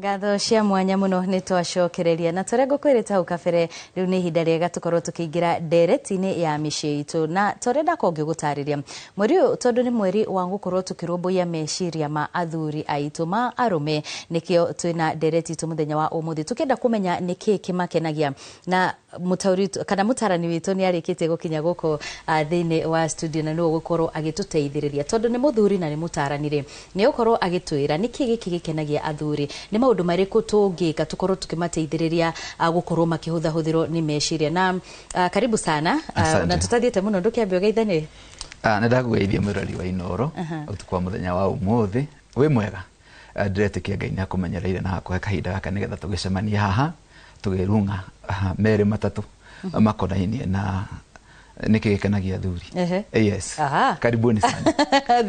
Ngatho cia mwanya muno nĩ twacokereria na tũrĩa ngũkwĩrĩte hau kabere. Rĩu nĩ ihinda rĩega tũkorwo tũkĩingĩra ndereti-inĩ ya mĩciĩ itũ, na torĩa ndakorwo ngĩgũtarĩria, mweri ũyũ tondũ nĩ mweri wa gũkorwo tũkĩrũmbũiya meciria ma athuri aitũ, ma arũme, nĩkĩo twĩna ndereti itũ mũthenya wa ũmũthĩ, tũkĩenda kũmenya nĩkĩĩ kĩmakenagia. Na mũtaũri witũ kana mũtarani witũ nĩ arĩkĩtie gũkinya gũkũ thĩinĩ wa studio, na nĩwe ũgũkorwo agĩtũteithĩrĩria tondũ nĩ mũthuri na nĩ mũtarani rĩ, nĩ ũgũkorwo agĩtwĩra nĩkĩ gĩkĩ gĩkenagia athuri, nĩ maũndũ marĩkũ tũngĩka tũkorwo tũkĩmateithĩrĩria gũkorwo makĩhũthahũthĩrwo nĩ meciria. Na karibu sana. Asante. Na tũtathiĩte mũno, ndũkĩambe ũgeithanie. Nĩ ndakũgeithia mwĩrori wa Inooro ũtukũ wa mũthenya wa ũmũthĩ. Wĩ mwega? Ndĩretĩkia Ngai nĩ akũmenyereire na akũhe kahinda gaka nĩgetha tũgĩcemanie haha tũgĩrung'a merĩ matatũ makonainie na nĩkĩ gĩkenagia athuri. Yes. Karibuni sana.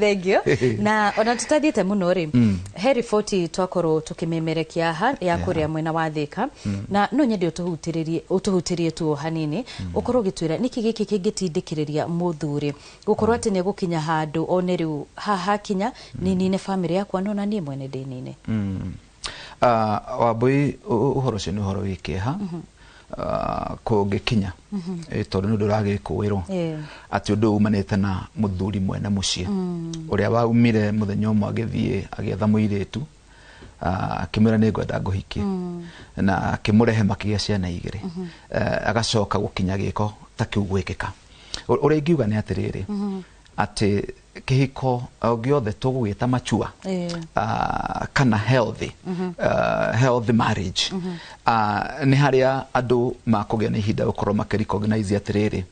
Thank you. Na ona tutathiĩte mũno rĩ, he riboti twakorwo tũkĩmemerekia haha ya kũrĩa mwena wa Thĩka, na no nyende ũtũhutĩrĩrie, ũtũhutĩrie tu o hanini, ũkorwo ũgĩtwĩra nĩkĩ gĩkĩ kĩngĩtindĩkĩrĩria mũthuri gũkorwo atĩ nĩ gũkinya handũ one rĩu haha kinya ninine bamĩrĩ yakwa, no na niĩ mwene ndĩnine. Wambui, ũhoro ũcio nĩ ũhoro wĩ kĩeha kũngĩkinya, tondũ nĩ ũndũ ũragĩkũĩrwo atĩ ũndũ ũyũ umanĩte na mũthuri mwene mũciĩ ũrĩa waumire mũthenya ũmwe agĩthiĩ agĩetha mũirĩtu, akĩmwĩra, "Nĩ ngwenda ngũhikie," na akĩmũrehe makĩgĩa ciana igĩrĩ. Agacoka gũkinya gĩko ta kĩu gwĩkĩka. Ũrĩa ingiuga nĩ atĩrĩrĩ, atĩ kĩhiko o gĩothe tũgũgĩta mature kana healthy marriage nĩ harĩa andũ makũgĩa na ihinda gũkorwo makĩ recognize atĩrĩrĩ,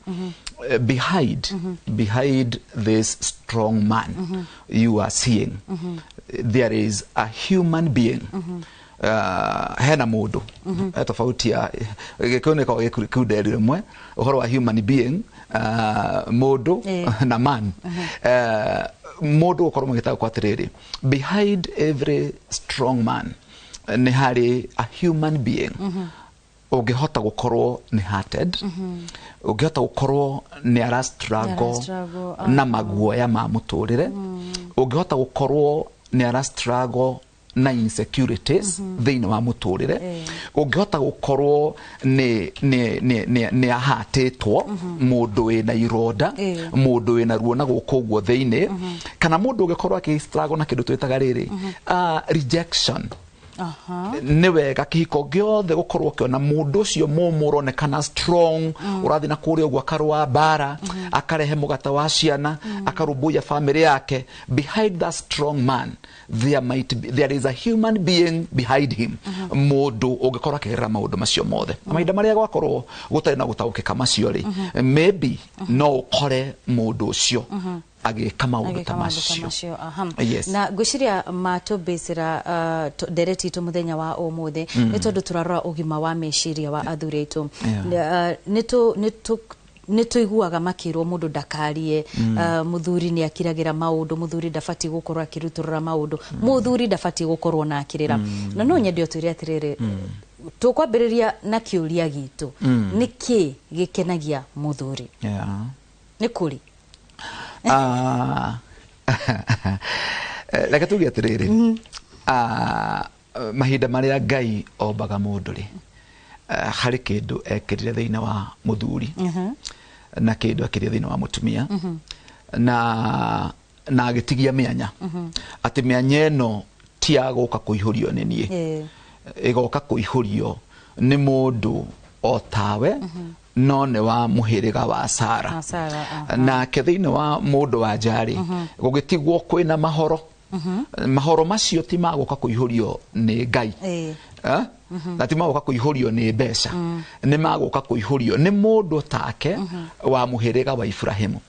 behind this strong man you are seeing, there is a human being. Hena mũndũ. He tofauti ya gĩkũyũ, nĩ koragwo gĩkunderi rĩmwe ũhoro wa human being, mũndũ na man. Mũndũ gũkorwo magĩtaũkwo atĩrĩrĩ, behind every strong man nĩ harĩ a human being ũngĩhota gũkorwo nĩ hurted, ũngĩhota gũkorwo nĩ ara struggle Nĩ ara-struggle, na maguoya ma mũtũrĩre, ũngĩhota gũkorwo nĩ ara struggle na insecurities thĩinĩ wa mũtũrĩre, ũngĩhota gũkorwo nĩ ahatĩtwo, mũndũ wĩna ironda, mũndũ wĩna ruo na gũkũ ũguo thĩinĩ, kana mũndũ ũngĩkorwo akĩ struggle na kĩndũ twĩtaga rĩrĩ rejection. Nĩ wega kĩhiko gĩothe gũkorwo ũkĩona mũndũ ũcio mũmũ ũronekana strong, ũrathiĩ na kũrĩa ũguo akarũa mbara, akarehe mũgate wa ciana, akarũmbũiya famĩlĩ yake, behind that strong man there is a human being behind him, mũndũ ũngĩkorwo akĩgerera maũndũ macio mothe. Na mahinda marĩa gwakorwo gũtarĩ na gũtaũkĩka macio rĩ, maybe no ũkore mũndũ ũcio agĩka maũndũ ta Agĩka maũndũ ta macio. Macio, aha. Yes. Na ngwĩciria matũmbĩcĩra ndereti itũ mũthenya wa ũmũthĩ nĩ tondũ tũrarora ũgima wa meciria wa athuri aitũ. Nĩ tũiguaga makĩrwo mũndũ ndakarie, mũthuri nĩ akiragĩra maũndũ, mũthuri ndabatiĩ gũkorwo akĩrutũrũra maũndũ, mũthuri ndabatiĩ gũkorwo na akĩrĩra. Na no nyende ũtwĩre atĩrĩrĩ, tũkwambĩrĩria na kĩũria gitũ, nĩ kĩ gĩkenagia mũthuri? Nĩ kũrĩ? Reke tuge atĩrĩrĩ, mahinda marĩa Ngai ombaga mũndũ rĩ, harĩ kĩndũ ekĩrire thĩinĩ wa mũthuri na kĩndũ ekĩrire thĩinĩ wa mũtumia, na agĩtigia mĩanya, atĩ mĩanya ĩno ti ya gũka kũihũrio nĩ niĩ, ĩgoka kũihũrio nĩ mũndũ o tawe, no nĩ wa mũhĩrĩga wa Sara. Wa Sara, aha. Nake thĩinĩ wa mũndũ wa njarĩ gũgĩtigwo kwĩna mahoro. Mahoro macio ti magũka kũihũrio nĩ Ngai. Eh? Na ti magũka kũihũrio nĩ mbeca, nĩ magũka kũihũrio nĩ mũndũ take wa mũhĩrĩga wa Ibrahimu.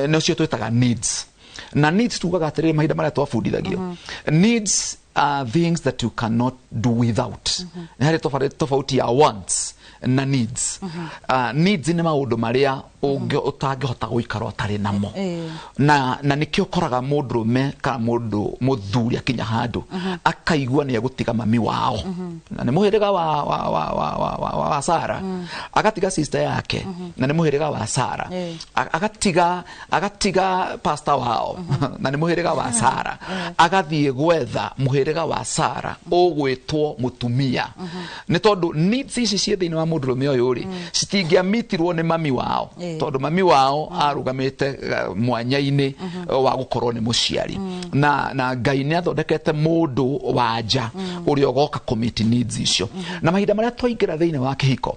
Nĩ ũcio twĩtaga needs. Na needs tugaga atĩrĩrĩ, mahinda marĩa twabundithagio, needs are things that you cannot do without. Nĩ harĩ tofauti ya wants na needs. Needs nĩ maũndũ marĩa Ũtangĩhota gũikara ũtarĩ namo. Na nĩkĩo ũkoraga mũndũrũme kana mũndũ mũthuri akinya handũ akaigua nĩ egũtiga mami wao, na nĩ mũhĩrĩga wa Sara, agatiga sister yake, na nĩ mũhĩrĩga wa Sara, agatiga pastor wao, na nĩ mũhĩrĩga wa Sara, agathiĩ gwetha mũhĩrĩga wa Sara ũgwĩtwo mũtumia, nĩ tondũ needs ici ciĩ thĩinĩ wa mũndũrũme ũyũ rĩ, citingĩamitirwo nĩ mami wao, tondũ mami wao arũgamĩte mwanya-inĩ wa gũkorwo nĩ mũciari, na Ngai nĩ athondekete mũndũ wa nja ũrĩa ũgoka kũ-meet needs icio. Na mahinda marĩa twaingĩra thĩinĩ wa kĩhiko,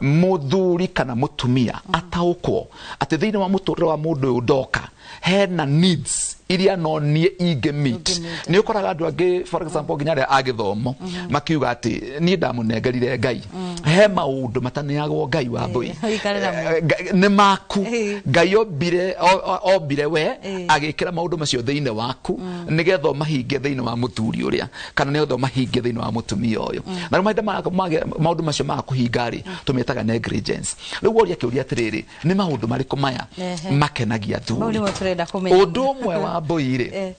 mũthuri kana mũtumia ataũkwo atĩ thĩinĩ wa mũtũrĩre wa mũndũ ũyũ ndoka hena needs iria no niĩ ingĩ meet. Nĩ ũkoraga andũ angĩ, for example, nginya arĩa a gĩthomo makiuga atĩ niĩ ndamũnengerire Ngai, he maũndũ mataneagwo Ngai wa mbũi. Ũikare namo. Nĩ maku. Ngai ombire we, agĩkĩra maũndũ macio thĩinĩ waku nĩgetha ũmahingie thĩinĩ wa mũthuri ũrĩa kana nĩgetha ũmahingie thĩinĩ wa mũtumia ũyũ. Na rĩu mahinda maũndũ macio maga kũhinga rĩ, tũmetaga negligence. Rĩu woria kĩũria atĩrĩrĩ, nĩ maũndũ marĩkũ maya makenagia Mau athuri? Nĩmo tũrenda kũmenya. Ũndũ ũmwe wa mbũi rĩ,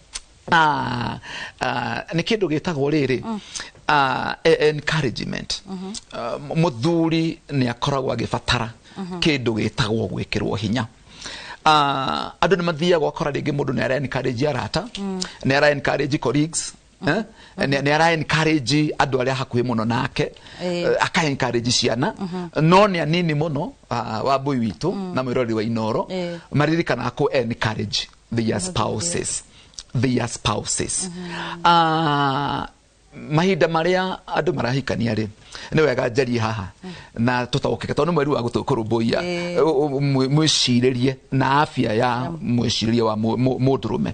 nĩ kĩndũ gĩtagwo rĩrĩ, encouragement. Mũthuri nĩ akoragwo agĩbatara kĩndũ gĩtagwo gwĩkĩrwo hinya. Andũ nĩ mathiaga ũgakora rĩngĩ mũndũ nĩ ara encourage arata, nĩ ara encourage colleagues, eh? Nĩ ara encourage andũ arĩa hakuhĩ mũno nake, aka encourage ciana, no nĩ anini mũno, wa mbũi witũ na mwĩrori wa Inoro, maririkanaga kũ encourage their spouses, their spouses. Mahinda marĩa andũ marahikania rĩ, nĩ wega njarie haha na tũtaũkĩke, tondũ nĩ mweri wa gũtũkũrũmbũiya mwĩcirĩrie na afya ya mwĩcirĩrie wa mũndũrũme.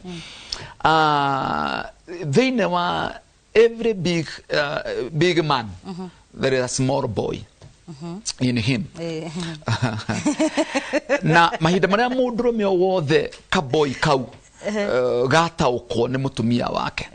Thĩinĩ wa every big man there is a small boy in him. Na mahinda marĩa mũndũrũme o wothe kaboi kau gataũkwo nĩ mũtumia wake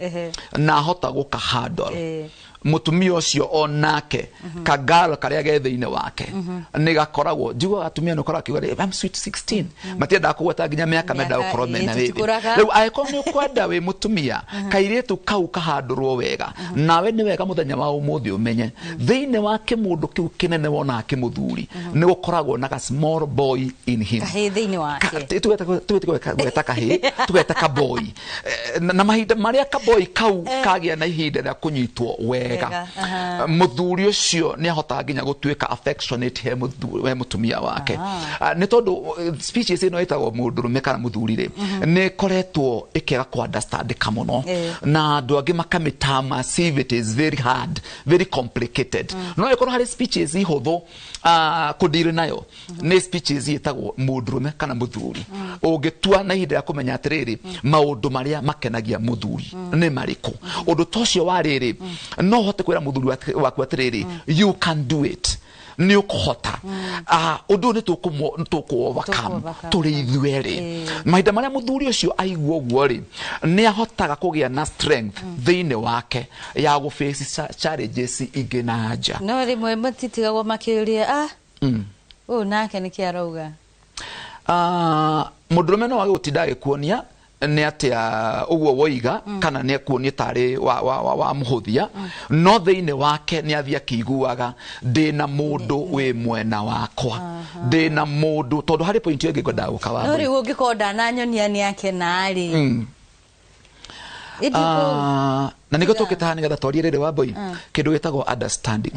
na ahota gũka handle, mũtumia ũcio onake kagalo karĩa ge thĩinĩ wake nĩ gakoragwo. Njiguaga atumia nĩ ũkoraga akiuga, "I'm sweet 16." Matiendaga kũgweta nginya mĩaka mendaga Mĩaka, gũkorwo mena wĩthĩ. Tũtikũraga. Rĩu angĩkorwo nĩ ũkwenda wĩ mũtumia kairĩtu kau kahandũrwo wega nawe, nĩ wega mũthenya wa ũmũthĩ ũmenye thĩinĩ wa kĩmũndũ kĩu kĩnene wonaga kĩmũthuri nĩ gũkoragwo na ga small boy in him. Kahĩĩ thĩinĩ wake. Tugeta kahĩĩ, tugeta kaboi. Na mahinda marĩa kaboi kau kagĩa na ihinda rĩa kũnyitwo wega, Wega, aha. Mũthuri ũcio nĩ ahotaga nginya gũtuĩka affectionate he mũtumia wake. Nĩ tondũ species ĩno ĩtagwo mũndũrũme kana mũthuri rĩ, nĩ ĩkoretwo ĩkĩaga kũ understandĩka mũno, na andũ angĩ makamĩtama as if it is very hard, very complicated. No ĩkorwo harĩ speeches ihũthũ kũdeal nayo, nĩ speeches ĩtagwo mũndũrũme kana mũthuri. Ũngĩtua na ihinda rĩa kũmenya atĩrĩrĩ, maũndũ marĩa makenagia mũthuri nĩ marĩkũ, ũndũ ta ũcio wa rĩrĩ, no ũhote kwĩra mũthuri waku atĩrĩrĩ, "You can do it, nĩ ũkũhota. Ũndũ ũyũ nĩ tũkũ overcome Tũkũ-overcome. tũrĩ ithuerĩ." Mahinda marĩa mũthuri ũcio aigua ũguo rĩ, nĩ ahotaga kũgĩa na strength thĩinĩ wake ya gũ face challenges ingĩ na nja. No rĩmwe matitigagwo makĩũria, ũyũ nake nĩkĩ arauga? Mũndũrũme no age gũtinda agĩkuonia nĩ atĩa ũguo woiga, kana nĩ akuonia tarĩ wa mũhũthia, no thĩinĩ wake nĩ athiĩ akĩiguaga, ndĩna mũndũ wĩ mwena wakwa, ndĩna mũndũ. Tondũ harĩ point ĩyo ĩngĩ ngwendaga gũka wa No rĩu ũngĩkorwo ndananyonia nĩ akena rĩ, ĩndĩ Na nĩguo tũkĩte haha nĩgetha twarie rĩrĩ, wa mbũi, kĩndũ gĩtagwo understanding.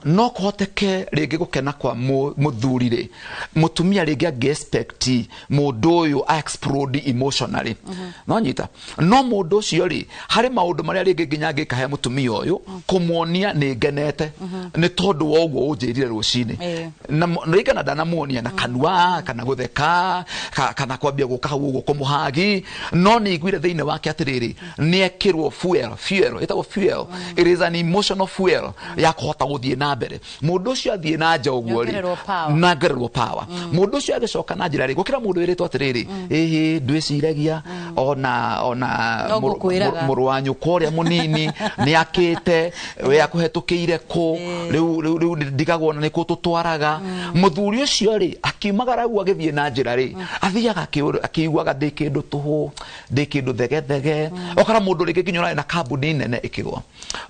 No kũhoteke rĩngĩ gũkena kwa mũthuri rĩ, mũtumia rĩngĩ angĩ expect mũndũ ũyũ a explode emotionally, no nyita no mũndũ ũcio rĩ, harĩ maũndũ marĩa rĩngĩ nginya angĩka he mũtumia ũyũ kũmuonia nĩ ngenete nĩ tondũ wa ũguo ũnjĩrire rũcinĩ, na rĩngĩ na ndanamuonia na kanua kana gũtheka kana kwambia gũka hau ũguo kũmũhagi, no nĩ iguire thĩinĩ wake atĩrĩrĩ, nĩ ekĩrwo fuel. Fuel ĩtagwo fuel, it is an emotional fuel ya kũhota gũthiĩ na mbere. Mũndũ ũcio athiĩ na nja ũguo rĩ, Nĩongererwo power. Na ngererwo power. Mũndũ ũcio agĩcoka na njĩra rĩ, gũkĩra mũndũ wĩrĩtwo atĩrĩrĩ, ĩhĩ, ndwĩciragia. Ona ona No ngũkwĩraga. Mũrũ wa nyũkwa ũrĩa mũnini nĩ akĩte, we akũhetũkĩire kũ? Rĩu ndigagwo na nĩkũ tũtwaraga. Mũthuri ũcio rĩ, akiumagara ũguo agĩthiĩ na njĩra rĩ, athiaga akĩiguaga ndĩ kĩndũ tũhũ, ndĩ kĩndũ thegethege. Ũkora mũndũ rĩngĩ nginya ũrarĩ na kambuni nene ĩkĩgwa,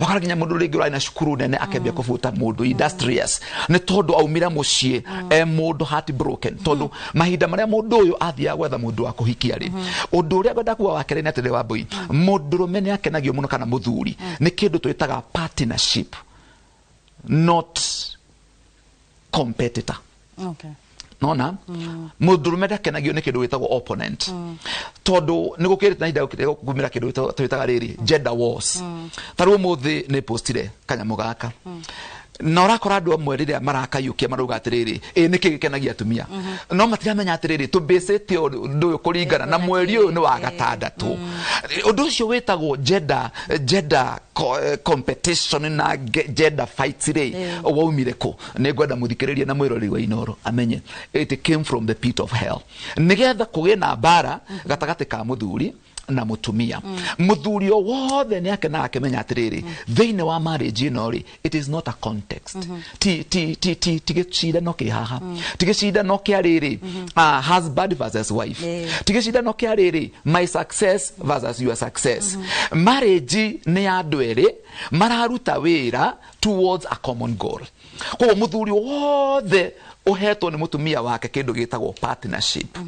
ũkora nginya mũndũ rĩngĩ ũrarĩ na cukuru nene akĩambia kũbuta mũndũ industrious, nĩ tondũ aumire mũciĩ e mũndũ heart broken. Tondũ mahinda marĩa mũndũ ũyũ athiaga gwetha mũndũ wa kũhikia rĩ, ũndũ ũrĩa ngwenda kuga wa kerĩ nĩ atĩrĩ, Wambui, mũndũrũme nĩ akenagio mũno kana mũthuri nĩ kĩndũ twĩtaga partnership, not competitor. Nona mũndũrũme ndakenagio nĩ kĩndũ gĩtagwo opponent, tondũ nĩ gũkĩrĩte na ihinda kumĩra kĩndũ twĩtaga rĩrĩ gender wars. Ta rĩu ũmũthĩ nĩ postire kanyamũ gaka, na ũrakora andũ amwe rĩrĩa marakayũkia marauga atĩrĩrĩ, ĩ nĩkĩ gĩkenagia atumia? No matiramenya atĩrĩrĩ, tũmbĩcĩte ũndũ ũyũ kũringana na mweri ũyũ nĩ wa gatandatũ. Ũndũ ũcio wĩtagwo gender competition na gender fights rĩ, waumire kũ? Nĩ ngwenda mũthikĩrĩrie na mwĩroreri wa Inoro amenye it came from the pit of hell, nĩgetha kũgĩe na mbara gatagatĩ ka mũthuri na mũtumia. Mũthuri o wothe nĩ akenaga akĩmenya atĩrĩrĩ, thĩinĩ wa marriage ĩno rĩ, it is not a context, ti gĩcindano kĩ haha, ti gĩcindano kĩa rĩrĩ, husband versus wife, ti gĩcindano kĩa rĩrĩ, my success versus your success. Marriage nĩ ya andũ erĩ mararuta wĩra towards a common goal. Koguo mũthuri wothe ũhetwo nĩ mũtumia wake kĩndũ gĩtagwo partnership,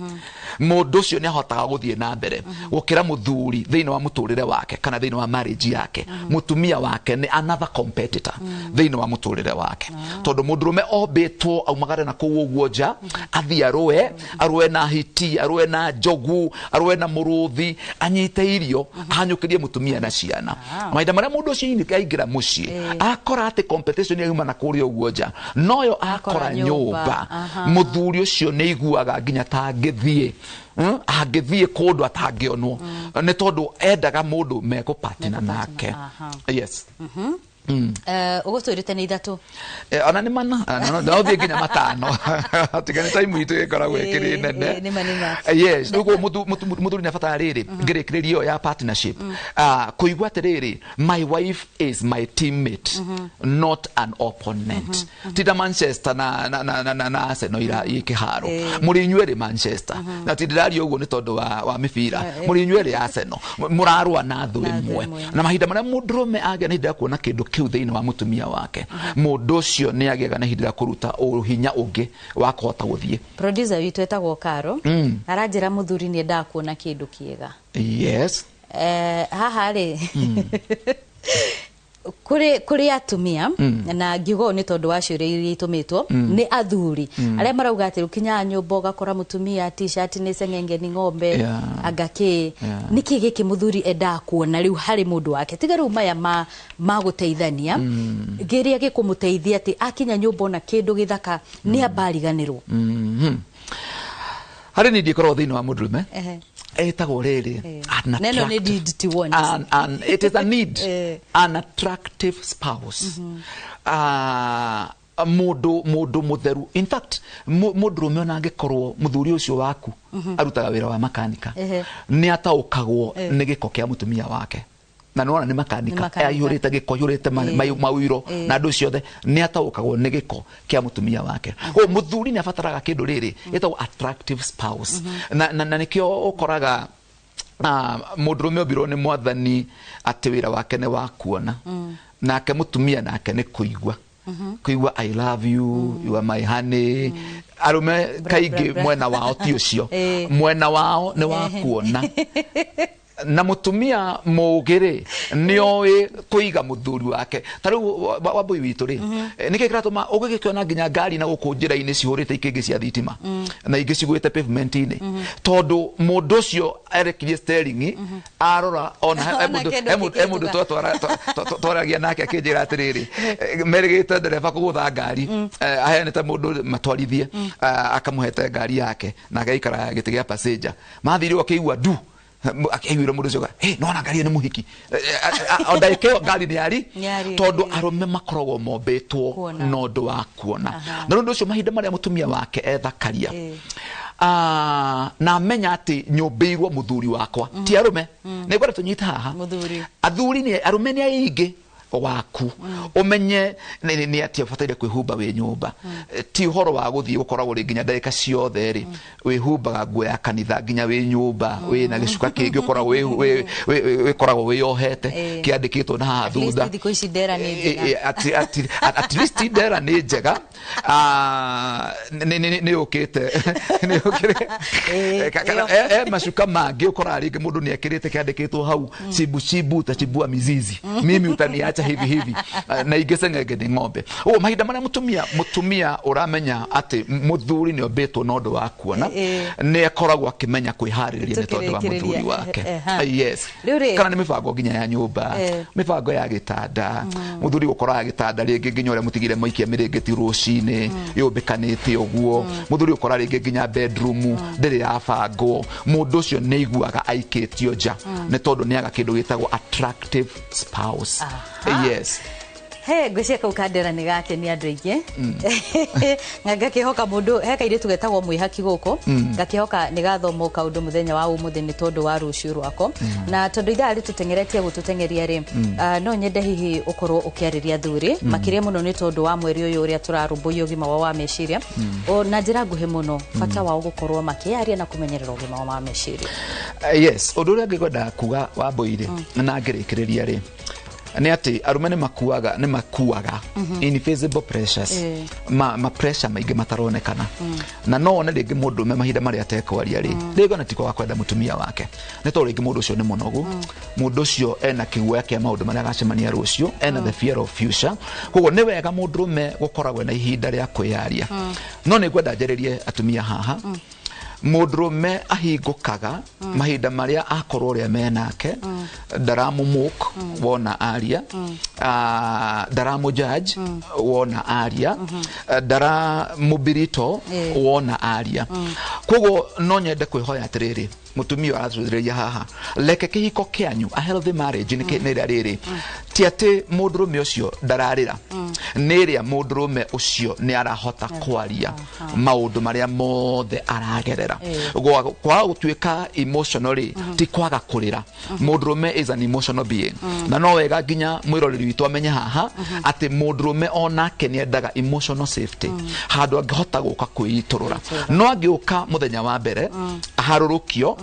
mũndũ ũcio nĩ ahotaga gũthiĩ na mbere gũkĩra mũthuri thĩinĩ wa mũtũrĩre wake kana thĩinĩ wa marriage yake. Mũtumia wake nĩ another competitor thĩinĩ wa mũtũrĩre wake, tondũ mũndũrũme ombĩtwo aumagare na kũu ũguo nja, athiĩ arũe, arũe na hiti, arũe na njogu, arũe na mũrũthi, anyite irio, ahanyũkĩrie mũtumia na ciana. Mahinda marĩa mũndũ ũcio aingĩra mũciĩ, akora atĩ competition yauma na kũrĩa ũguo nja noyo akora nyũmba. Mũthuri ũcio nĩ aiguaga nginya ta angĩthiĩ, angĩthiĩ kũndũ atangĩonwo, nĩ tondũ endaga mũndũ mekũpatina nake. Yes. Ũgũtwĩrĩte nĩ ithatũ. Ona nĩ mana, no thiĩ nginya matano, tiga nĩ time itũ ĩkoragwo ĩkĩrĩ nene. Nĩma, nĩma. Yes, rĩu mũthuri nĩ abatara rĩrĩ, ngĩrĩkĩrĩria ĩyo ya partnership, kũigua atĩrĩrĩ, my wife is my teammate, not an opponent. Ti ta Manchester na Arsenal ira i kĩharo, mũrĩ inyuerĩ Manchester, na ti ndĩraria ũguo nĩ tondũ wa mĩbira, mũrĩ inyuerĩ Arsenal, mũrarũa na thũ Na thũ ĩmwe. ĩmwe. Na mahinda marĩa mũndũrũme agĩa na ihinda rĩa kuona kĩndũ kĩu thĩinĩ wa mũtumia wake, mũndũ ũcio nĩ agĩaga na ihinda rĩa kũruta ũhinya ũngĩ wa kũhota gũthiĩ. Producer witũ etagwo Karo, aranjĩra mũthuri nĩ endaga kuona kĩndũ kĩega. Haha rĩ, kũrĩ atumia, na ngiuga ũũ nĩ tondũ wa ciũria iria itũmĩtwo nĩ athuri arĩa marauga atĩ ũkinyaga nyũmba ũgakora mũtumia t-shirt nĩ ceng'enge nĩ ng'ombe, anga kĩ. Nĩkĩ gĩkĩ mũthuri endaga kuona rĩu harĩ mũndũ wake, tiga rĩu maya ma gũteithania, kĩrĩa gĩkũmũteithia atĩ akinya nyũmba ona kĩndũ gĩthaka nĩ amba ariganĩrwo? Harĩ niĩ ndikoragwo thĩinĩ wa mũndũrũme ĩtagwo rĩrĩ an Na ĩno nĩ need to want. It is a need, an attractive spouse. Mũndũ mũtheru. In fact, mũndũrũme ona angĩkorwo mũthuri ũcio waku arutaga wĩra wa makanika, nĩ ataũkagwo nĩ gĩko kĩa mũtumia wake, na nĩwona nĩ makanika. Nĩ makanika. Aihũrĩte gĩko, aihũrĩte mawiro na andũ ciothe, nĩ ataũkagwo nĩ gĩko kĩa mũtumia wake. Koguo mũthuri nĩ abataraga kĩndũ rĩrĩ gĩtagwo attractive spouse, na nĩkĩo ũkoraga mũndũrũme ombirwo nĩ mwathani atĩ wĩra wake nĩ wa kuona, nake mũtumia nake nĩ kũigua, kũigua "I love you, you are my honey". Arũme kaingĩ Bra, bra. mwena wao ti ũcio, mwena wao nĩ wa kuona, na mũtumia mũũgĩ-rĩ nĩ oĩ kũiga mũthuri wake. Ta rĩu Wambũi witũ rĩ, nĩkĩ kĩratũma ũgĩgĩkĩona nginya ngari na gũkũ njĩra-inĩ cihũrĩte ikĩngĩ cia thitima na ingĩ cigũĩte pavement-inĩ? Tondũ mũndũ ũcio erekirie steering, arora ona he Ona mũndũ kĩndũ he mũndũ gĩkĩhĩtũka. Twaragia nake akĩnjĩra atĩrĩrĩ, merĩgĩte ndereba kũgũtha ngari, aheanĩte mũndũ matwarithie, akamũhete ngari yake na agaikara gĩtĩ gĩa passenger. Mathire akĩigua ndu, akĩiguire mũndũ ũcio, "Hey, nĩwona ngari ĩyo nĩ mũhiki." O ndagĩka ĩyo ngari nĩ yari. Nĩ yari. Tondũ arũme makoragwo mombĩtwo Kuona. na ũndũ wa kuona. Na ũndũ ũcio, mahinda marĩa mũtumia wake ethakaria, Na menya atĩ nyũmbĩirwo mũthuri wakwa ti arũme nĩ ngwenda tũnyite haha athuri nĩ arũme nĩ aingĩ waku umenye ni atia ubataire kwihumba wi nyumba ti uhoro wa guthii gukoragwo ri nginya ndagika ciothe ri wihumbaga nguo ya kanitha nginya wi nyumba wi na gicuka kingi ukoragwo wikoragwo wiyohete kiandikitwo na haha thutha at least ndera ni njega ni ukite ni ukire macuka mangi ukoraga ringi mundu ni ekirite kiandikitwo hau chibu chibu utachibua mizizi mimi utaniacha hivi hivi na ingĩ ceng'enge nĩ ng'ombe. Ũguo mahinda marĩa mũtumia ũramenya atĩ mũthuri nĩ ombĩtwo na ũndũ wa kuona nĩ akoragwo akĩmenya kwĩharĩrĩria nĩ tondũ wa mũthuri wake. Yes. Kana nĩ mĩbango nginya ya nyũmba, mĩbango ya gĩtanda, mũthuri gũkoraga gĩtanda rĩngĩ nginya ũrĩa mũtigire maikia mĩrĩngĩti rũcinĩ yũmbĩkanĩte ũguo, mũthuri ũkora rĩngĩ nginya bedroom ndĩrĩ yabangwo, mũndũ ũcio nĩ aiguaga aikĩtio nja nĩ tondũ nĩ aga kĩndũ gĩtagwo attractive spouse. Yes. He ngwĩciria kau kandera nĩ gakenia andũ aingĩ. Ngakĩhoka mũndũ he kairĩtu getagwo mwĩhaki gũkũ ngakĩhoka nĩ gathomwo kaũndũ mũthenya wa ũmũthĩ nĩ tondũ wa rũciũ rwako na tondũ ithaa rĩtũteng'eretie gũtũteng'eria rĩ no nyende hihi ũkorwo ũkĩarĩria athuri makĩria mũno nĩ tondũ wa mweri ũyũ ũrĩa tũrarũmbũiya ũgima wao wa meciria na njĩra nguhĩ mũno bata wao gũkorwo makĩaria na kũmenyerera ũgima wao wa meciria. Yes, ũndũ ũrĩa ngĩkwenda kuga Wambũi na ngĩrĩkĩrĩria rĩ nĩ atĩ arũme nĩ makuaga invisible pressures ma pressure maingĩ mataronekana na no one rĩngĩ mũndũrũme mahinda marĩa atekwaria rĩ rĩngĩ ona ti kwaga kwenda mũtumia wake nĩ tondũ rĩngĩ mũndũ ũcio nĩ mũnogu, mũndũ ũcio ena kĩguoya kĩa maũndũ marĩa agacemania rũciũ, ena the fear of future. Koguo nĩ wega mũndũrũme gũkoragwo na ihinda rĩa kwĩyaria. No nĩ ngwenda njarĩrie atumia haha mũndũrũme ahingũkaga mahinda marĩa akorwo ũrĩa menake ndaramũmũk wona aria, ndaramũjudge wona aria, ndaramũbirito wona aria. Koguo no nyende kwĩhoya atĩrĩrĩ mũtumia ũratũthĩrĩria haha leke kĩhiko kĩanyu a healthy marriage nĩ ĩrĩa rĩrĩ ti atĩ mũndũrũme ũcio ndararĩra nĩ ĩrĩa mũndũrũme ũcio nĩ arahota kwaria maũndũ marĩa mothe aragerera. Kwaga gũtuĩka emotional rĩ ti kwaga kũrĩra. Mũndũrũme is an emotional being na no wega nginya mwĩroreri witũ amenye haha atĩ mũndũrũme onake nĩ endaga emotional safety handũ angĩhota gũka kwĩitũrũra. No angĩũka mũthenya wa mbere aharũrũkio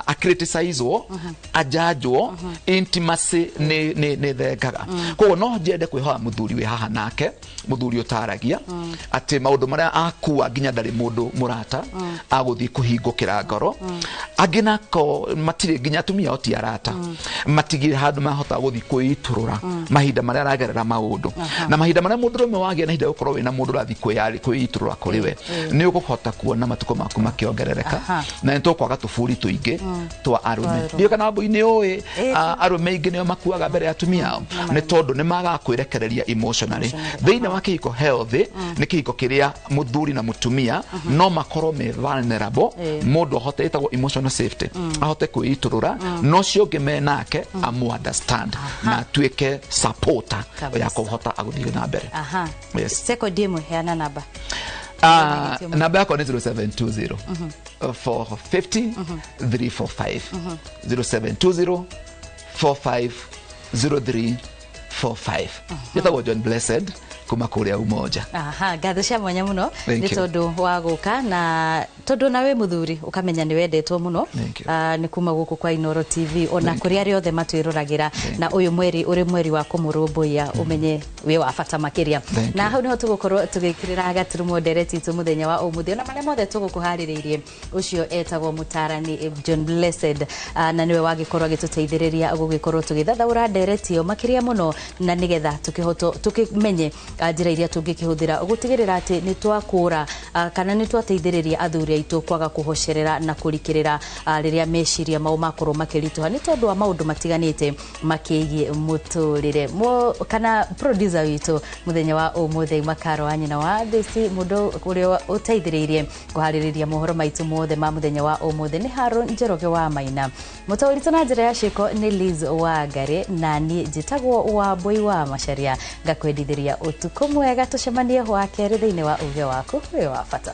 acriticizwo ajanjwo intimacy nĩ thengaga. Koguo no njende kwĩhoya mũthuri wĩ haha nake mũthuri ũtaragia atĩ maũndũ marĩa akua nginya ndarĩ mũndũ mũrata agũthiĩ kũhingũkĩra ngoro. Angĩ nako matirĩ nginya atumia ao ti arata matigire handũ mahota gũthiĩ kwĩitũrũra mahinda marĩa aragerera maũndũ na mahinda marĩa mũndũrũme wagĩa na ihinda gũkorwo wĩna mũndũ ũrathiĩ kwĩitũrũra kũrĩ we nĩ ũkũhota kuona matukũ maku makĩongerereka na nĩ tũkwaga tũburi tũingĩ twa arũme. Ndiũĩ kana Wambũi nĩ ũĩ arũme aingĩ nĩo makuaga mbere ya atumia ao nĩ tondũ nĩ magaga kwĩrekereria emotionally. Thĩinĩ wa kĩhiko healthy nĩ kĩhiko kĩrĩa mũthuri na mũtumia no makorwo me vulnerable mũndũ ahote ĩtagwo emotional safety ahote kwĩitũrũra no ũcio ũngĩ me nake amu understand na atuĩke supporter ya kũhota agũthiĩ na mbere. Yes. Second ĩmwe heana namba. Namba yakwa nĩ 0720 450 345 0720 450345. Njĩtagwo John Blessed kuma kũrĩa Umoja. Aha, ngatho cia mwanya mũno nĩ tondũ wa gũka na tondũ nawe mũthuri ũkamenya nĩ wendetwo mũno nĩ kuma gũkũ kwa Inooro TV ona kũrĩa arĩa othe matwĩroragĩra na ũyũ mweri ũrĩ mweri wa kũmũrũmbũiya ũmenye wĩ wa bata makĩria. Na hau nĩho tũgũkorwo tũgĩkĩrĩra gaturumo ndereti itũ mũthenya wa ũmũthĩ ona marĩa mothe tũgũkũharĩrĩirie. Ũcio etagwo mũtarani John Blessed na nĩwe wagĩkorwo agĩtũteithĩrĩria gũgĩkorwo tũgĩthathaũra ndereti ĩyo makĩria mũno na nĩgetha tũkĩmenye njĩra iria tũngĩkĩhũthĩra gũtigĩrĩra atĩ nĩ twakũra kana nĩ twateithĩrĩria athuri aitũ kwaga kũhocerera na kũrikĩrĩra rĩrĩa meciria mao makorwo makĩritũha nĩ tondũ wa maũndũ matiganĩte makĩgiĩ mũtũrĩre. Kana producer witũ mũthenya wa ũmũthĩ Makaro wa nyina wa Theci mũndũ ũrĩa ũteithĩrĩirie kũharĩrĩria mohoro maitũ mothe ma mũthenya wa ũmũthĩ nĩ Haron Njoroge wa Maina. Mũtaũri na njĩra ya ciĩko nĩ Liz Wangari na niĩ njĩtagwo Wambũi wa Macharia ngakwendithĩria ũtukũ mwega tũcemanie hwa kerĩ thĩinĩ wa uge waku wĩ wa bata.